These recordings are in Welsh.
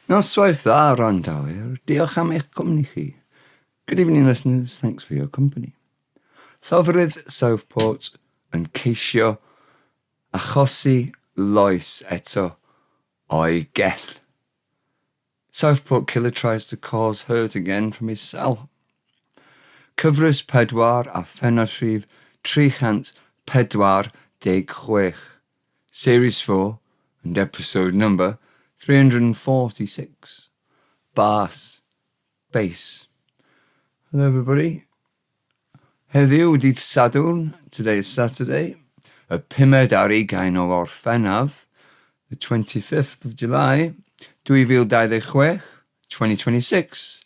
Noswaith dda, wrandawyr. Diolch am eich cwmni chi. Good evening, listeners. Thanks for your company. Llofrudd Southport yn ceisio achosi loes eto o'i gell. Southport killer tries to cause hurt again from his cell. Cyfres 4 a phennod rhif 346. Series 4 and episode number 346. Bas. Bass. Hello everybody. Heddiw, dydd Sadwrn, today is Saturday, y pumed ar ugain o Orffennaf, the 25th of July, 2026, 2026,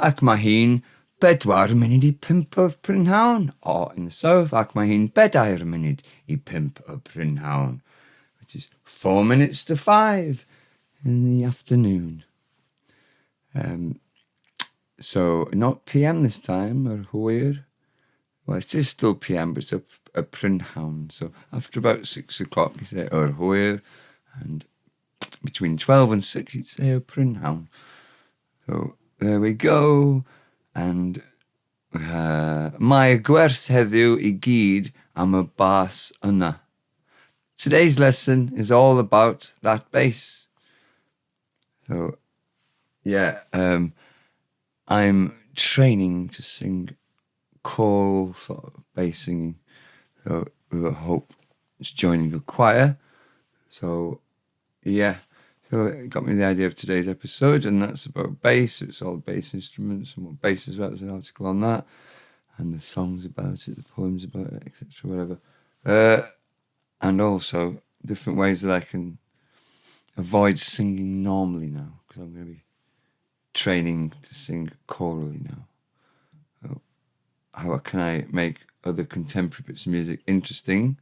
ac mae hi'n bedwar munud i pump o'r prynhawn, o, in the south, ac mae hi'n bedair munud i pump y prynhawn, which is 4:55 in the afternoon. So, not PM this time, yr hwyr. Well, it is still PM, but it's a prynhawn. So, after about 6 o'clock, you say yr hwyr, and between 12 and 6, you'd say y prynhawn. So, there we go. And mae gwers heddiw i gyd am y bas yna. Today's lesson is all about that bass. So, yeah, I'm training to sing choral sort of bass singing. So, with a hope to joining a choir. So, yeah. So it got me the idea of today's episode, and that's about bass. It's all bass instruments and what bass is about. There's an article on that, and the songs about it, the poems about it, etc. Whatever. And also different ways that I can avoid singing normally now, because I'm going to be training to sing chorally now. So how can I make other contemporary bits of music interesting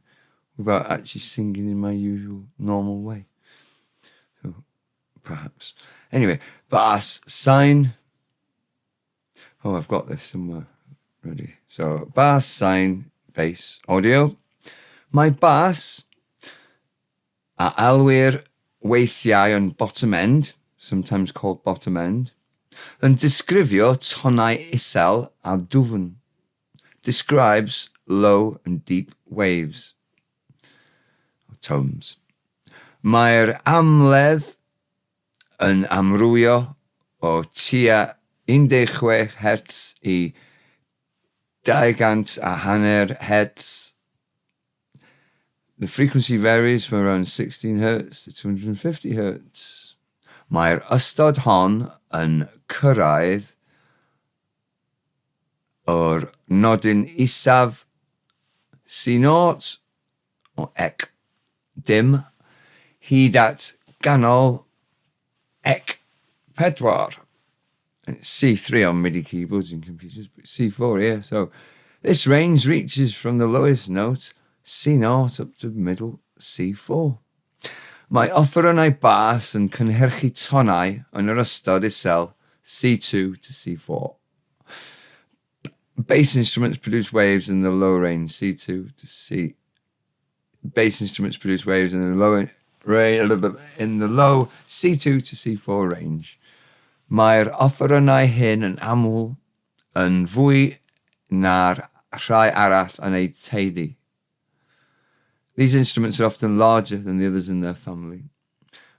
without actually singing in my usual normal way? So perhaps. Anyway, bas sain. Oh, I've got this somewhere ready. So bas sain, bass audio. Mae bas a alwir weithiau yn bottom end, sometimes called bottom end, yn disgrifio tonnau isel a dwfn. Describes low and deep waves. Or tones. Mae'r amledd yn amrywio o tua 16 Hz i 250 Hz. The frequency varies from around 16 Hz to 250 Hz. Mae'r ystod hon yn cyrraedd o'r nodyn isaf C0 o ec dim hyd at ganol ec pedwar. C3 on MIDI keyboards and computers, but C4 here. So this range reaches from the lowest note, C0, up to middle C4. Mae offerynnau bas yn cynhyrchu tonnau yn yr ystod isel C2 to C4. Bass instruments produce waves in the low range C2 to C. Bass instruments produce waves in the low C2 to C4 range. Mae'r offerynnau hyn yn aml yn fwy na'r rhai arall yn eu teulu. These instruments are often larger than the others in their family.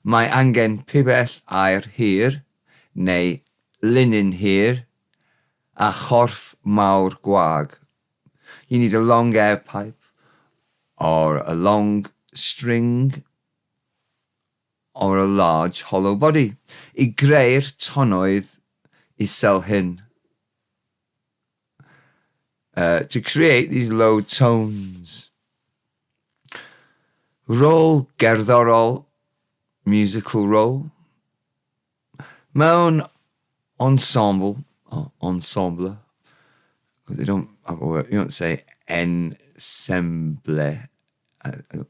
Mae angen pibell aer hir neu linyn hir a chorff mawr gwag. You need a long air pipe or a long string or a large hollow body i greu'r tonnoedd isel hyn. To create these low tones. Rôl gerddorol, musical role. Mewn ensemble, or ensemble, because they don't have a word, you don't say ensemble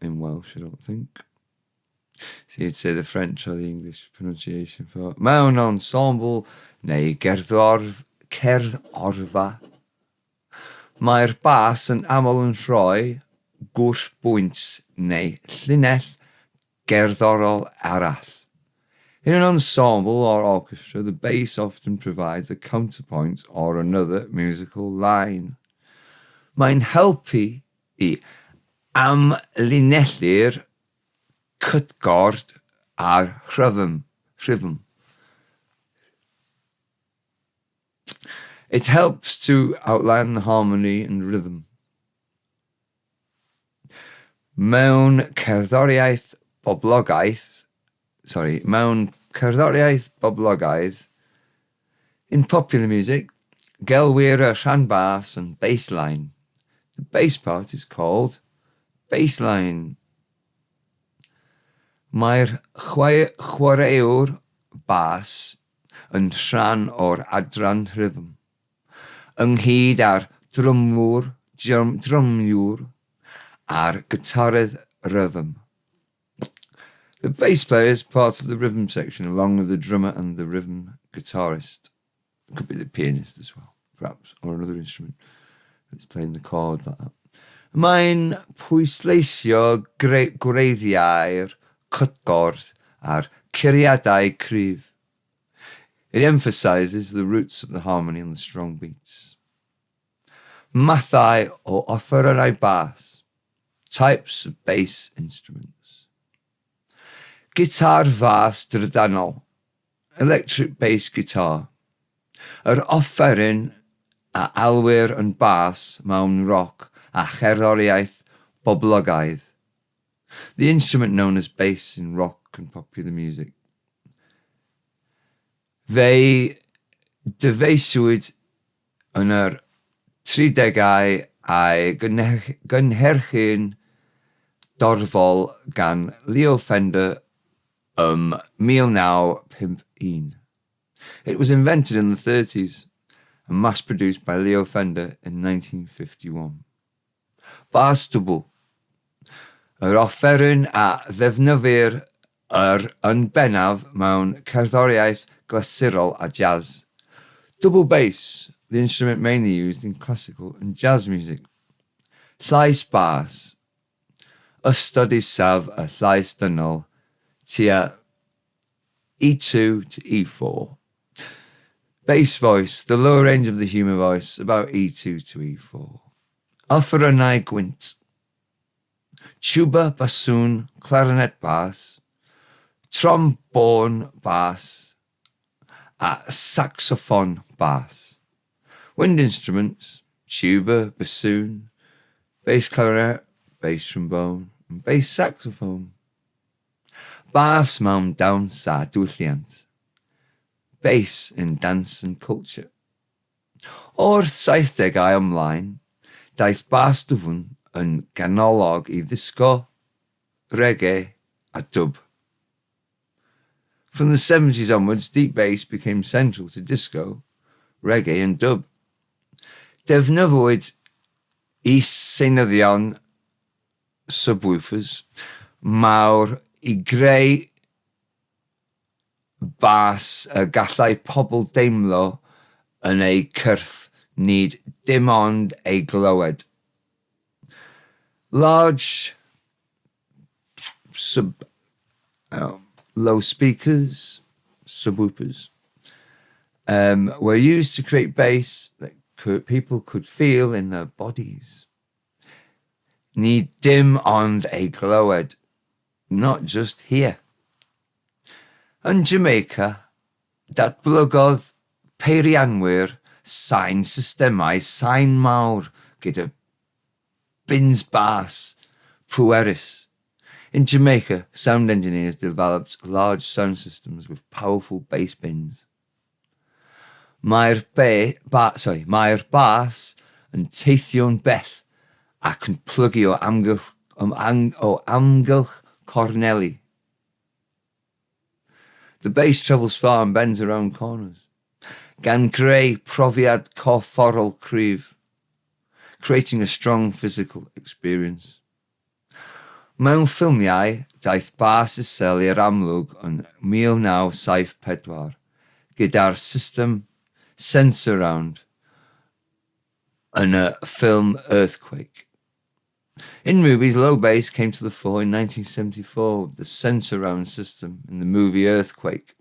in Welsh, I don't think. So you'd say the French or the English pronunciation for mewn ensemble neu gerddorf, cerddorfa. Mae'r bas yn aml yn rhoi gwrthbwynt neu llinell gerddorol arall. In an ensemble or orchestra, the bass often provides a counterpoint or another musical line. Mae'n helpu i amlinellu'r cytgord a'r rhythm. Rhythm. It helps to outline the harmony and rhythm. Mewn cerddoriaeth boblogaidd, sorry, mewn cerddoriaeth boblogaidd, in popular music, gelwir y rhan bas yn bassline. The bass part is called bassline. Mae'r chwaraewr bas yn rhan o'r adran rhythm, ynghyd â'r drymwr, drymiwr a'r gitarydd rhythm. The bass player is part of the rhythm section, along with the drummer and the rhythm guitarist. It could be the pianist as well, perhaps, or another instrument that's playing the chord like that. Mae'n pwysleisio gwreiddiau'r cytgord a'r curiadau cryf. It emphasises the roots of the harmony and the strong beats. Mathau o offerynnau bas. Types of bass instruments. Gitar fas drydanol. Electric bass guitar. Yr offeryn a alwir yn bas mewn roc a cherddoriaeth boblogaidd. The instrument known as bass in rock and popular music. Fe'i dyfeisiwyd yn yr 30au a'i gynhyrchu'n dorfol gan Leo Fender ym 1951. It was invented in the 30s and mass-produced by Leo Fender in 1951. Bas dwbl. Yr offeryn a ddefnyddir yr yn bennaf mewn cerddoriaeth glasurol a jazz. Double bass, the instrument mainly used in classical and jazz music. Llais bas. Ystod isaf y llais dynol tua E2 to E4. Bass voice, the lower range of the human voice, about E2 to E4. Offerynnau gwynt. Tuba, basŵn, clarinet bas, trombôn bas, a saxoffon bas. Wind instruments, tuba, bassoon, bass clarinet, bass trombone, and bass saxophone. Bas mewn dawns a diwylliant. Bass in dance and culture. O'r 70au ymlaen, daeth bas dwfn yn ganolog i ddisgo, reggae a dub. From the 70s onwards, deep bass became central to disco, reggae and dub. Defnyddiwyd is-seinyddion subwoofers mawr i greu bas y gallai pobl deimlo yn eu cyrff nid dim ond ei glywed. Large sub low speakers, subwoofers, were used to create bass that people could feel in their bodies. Nid dim ond ei glywed, not just hear. Yn Jamaica, datblygodd peirianwyr sain systemau sain mawr gyda bins bas pwerus. In Jamaica, sound engineers developed large sound systems with powerful bass bins. Mae'r ba, sorry, mae'r bas yn teithio'n bell ac yn plygu o amgylch corneli. The bass travels far and bends around corners. Gan greu profiad corfforol cryf, creating a strong physical experience. Mewn ffilmiau, daeth bas isel i'r amlwg yn 1974 gyda'r system Sensurround yn y ffilm Earthquake. In movies, low bass came to the fore in 1974 with the Sensurround system in the movie Earthquake.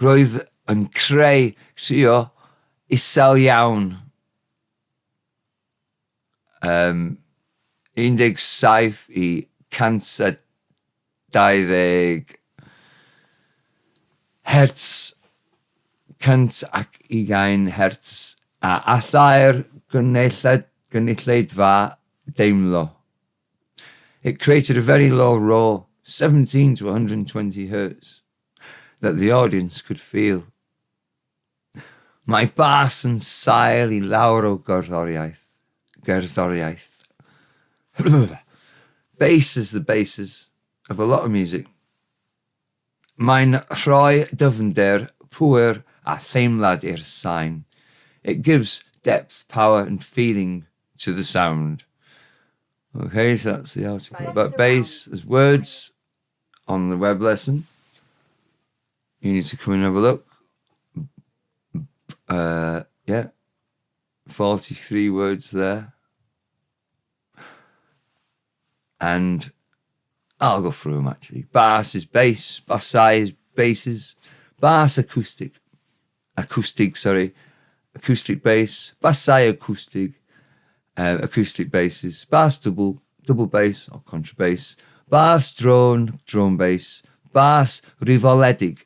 Roedd yn creu crio isel iawn. Um, 17 i 120 hertz, 120 hertz, a allai'r gynulleidfa deimlo. It created a very low roar, 17 to 120 hertz, that the audience could feel. Mae bas yn sail i lawer o gerddoriaeth. Gerddoriaeth. Bass is the basis of a lot of music. Mae'n rhoi dyfnder, pŵer a theimlad i'r sain. It gives depth, power and feeling to the sound. Okay, so that's the article about bass. There's words on the web lesson. You need to come and have a look. Yeah, 43 words there. And I'll go through them actually. Bass is bass, basau is basses, bass acoustic, acoustic, sorry, acoustic bass, basau acoustic, acoustic basses, bass double, double bass or contrabass, bass drone, drone bass, bass rifoledig,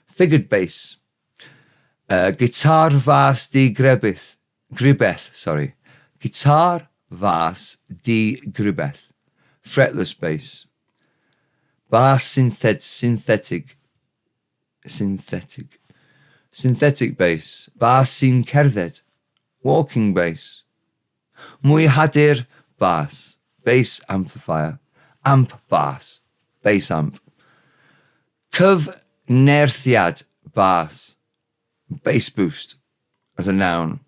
figured bass, guitar fas di grebyll, gribell, sorry, guitar fas di gribell, fretless bass, bass synthetic, synthetic, synthetic bass, bass sy'n cerdded, walking bass, mwyadur bas, bass amplifier, amp bas, bass amp, cyfnerthiad bas, bass boost, as a noun,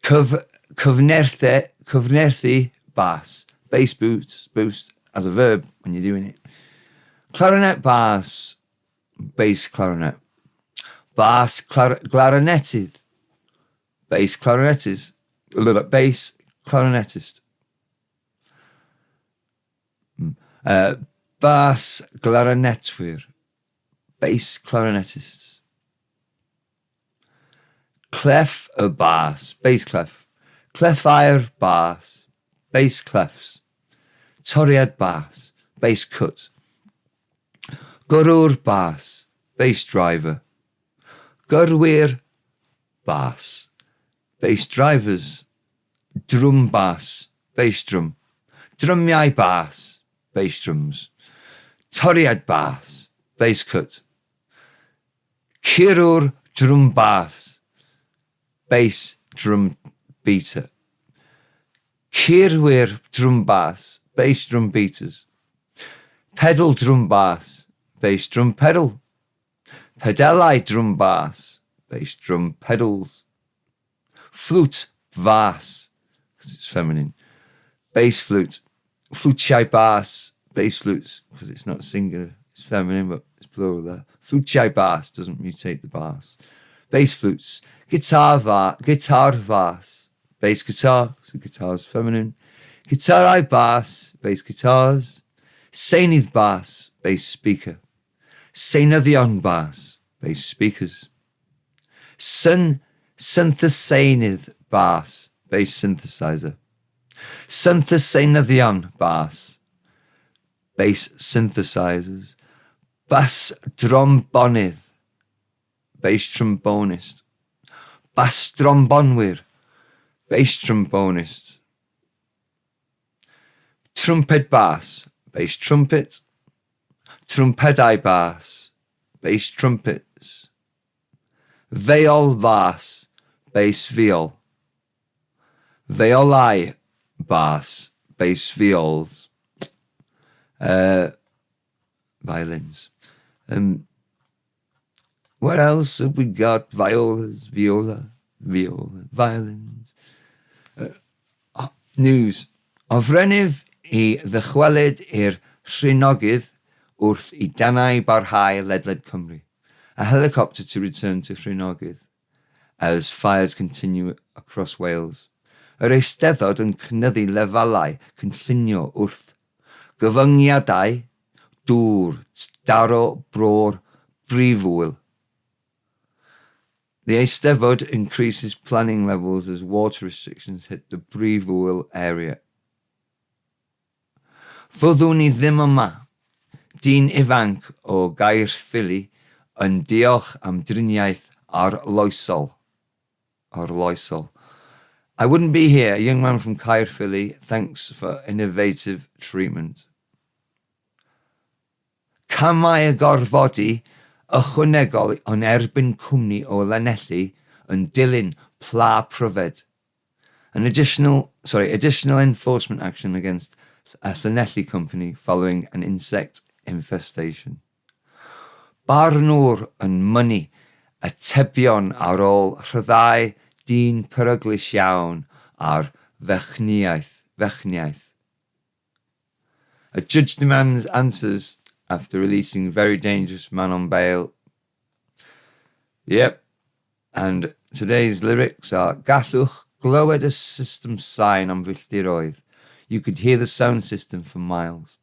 cyfnerthu, cyfnerthu bas, bass boost as a verb when you're doing it. Clarinet bass, bass clarinet. Bass clarinetydd, bass clarinetist, bass clarinetist. Bass clarinetwyr, bass clarinetists. Clef y bas, bass clef. Cleffau'r bas, bass clefs. Toriad bas, bass cut. Gyrrwr bas, bass driver. Gyrwyr bas, bass drivers. Drwm bas, bass drum. Drymiau bas, bass drums. Toriad bas, bass cut. Curwr drwm bas, bass drum beater. Curwyr drwm bas, bass drum beaters. Pedal drwm bas, bass drum pedal. Pedelau drwm bas, bass drum pedals. Flute fas, because it's feminine. Bass flute. Fflwtiau bas, bass flutes, because it's not singular, it's feminine, but it's plural there. Fflwtiau bas doesn't mutate the bas. Bass flutes. Guitar fas, bass guitar, so guitar's feminine. Gitarau bas, bass guitars. Seinydd bas, bass speaker. Seinyddion bas, bass speakers. Syntheseinydd bas, bass synthesizer. Syntheseinyddion bas, bass synthesizers. Bass drombonydd, bass trombonist. Bass drombonwyr, bass trombonist. Trumped bas, bass trumpet. Trwmpedau bas, bass trumpets. Feol fas, bass viol. Feolau bas, bass viols. Violins. What else have we got? Violas, viola, viola, violins. News. Hofrennydd i ddychwelyd i'r Rhinogydd wrth i danau barhau ledled Cymru. A helicopter to return to Rhinogydd as fires continue across Wales. Yr Eisteddfod yn cynyddu lefelau cynllunio wrth gyfyngiadau dŵr daro bro'r brifwyl. The Eisteddfod increases planning levels as water restrictions hit the Brifwyl area. Fyddwn i ddim yma. Dyn ifanc o Gaerffili yn diolch am driniaeth arloesol. Arloesol. I wouldn't be here, a young man from Caerphilly, thanks for innovative treatment. Camau gorfodi ychwanegol yn erbyn cwmni o Lanelli yn dilyn pla pryfed. An additional, sorry, additional enforcement action against a Llanelli company following an insect infestation. Barnwr yn mynnu atebion ar ôl rhyddhau dyn peryglus iawn ar fechnïaeth. Fechnïaeth. A judge demands answers after releasing very dangerous man on bail. Yep. And today's lyrics are Gallwch glywed y system sain am filltiroedd. You could hear the sound system for miles.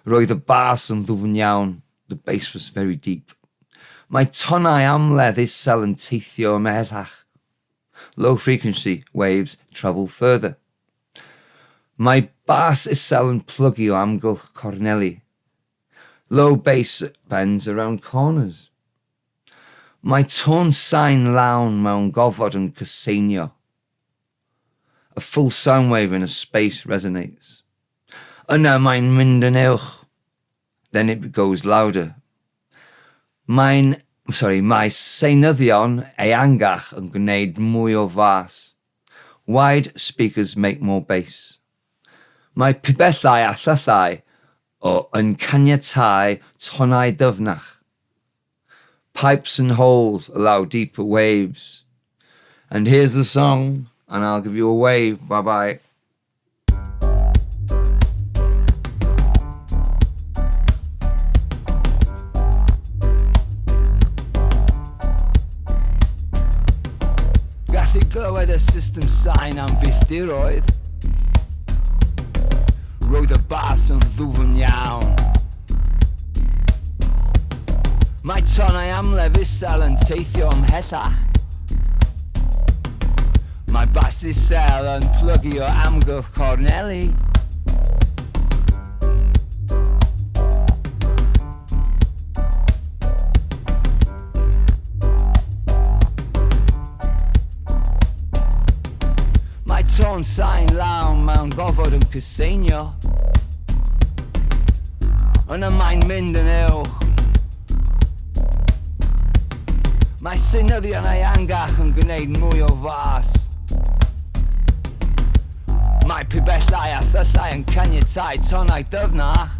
Roedd y bas yn ddwfn iawn. The bass was very deep. Mae tonnau amledd isel yn teithio ymhellach. Low frequency waves travel further. Mae bas isel yn plygu o amgylch corneli. Low bass bends around corners. Mae tôn sain lawn mewn gofod yn cyseinio. A full sound wave in a space resonates. Yna mae'n mynd yn uwch. Then it goes louder. Mae'n, sorry, mae seinyddion eangach yn gwneud mwy o fas. Wide speakers make more bass. Mae pibellau a thyllau o yn caniatáu tonnau dyfnach. Pipes and holes allow deeper waves. And here's the song, and I'll give you a wave. Bye bye. Gallu glywed y system sain am filltiroedd. Roedd y bas yn ddwfn iawn. Mae tonnau amledd isel yn teithio ymhellach. Mae bas isel yn plygu o amgylch corneli. Mae tôn sain lawn mewn gofod yn cyseinio. Yna mae'n mynd yn uwch. Mae seinyddion eangach yn gwneud mwy o fas. Mae pibellau a thyllau yn caniatáu tonnau dyfnach.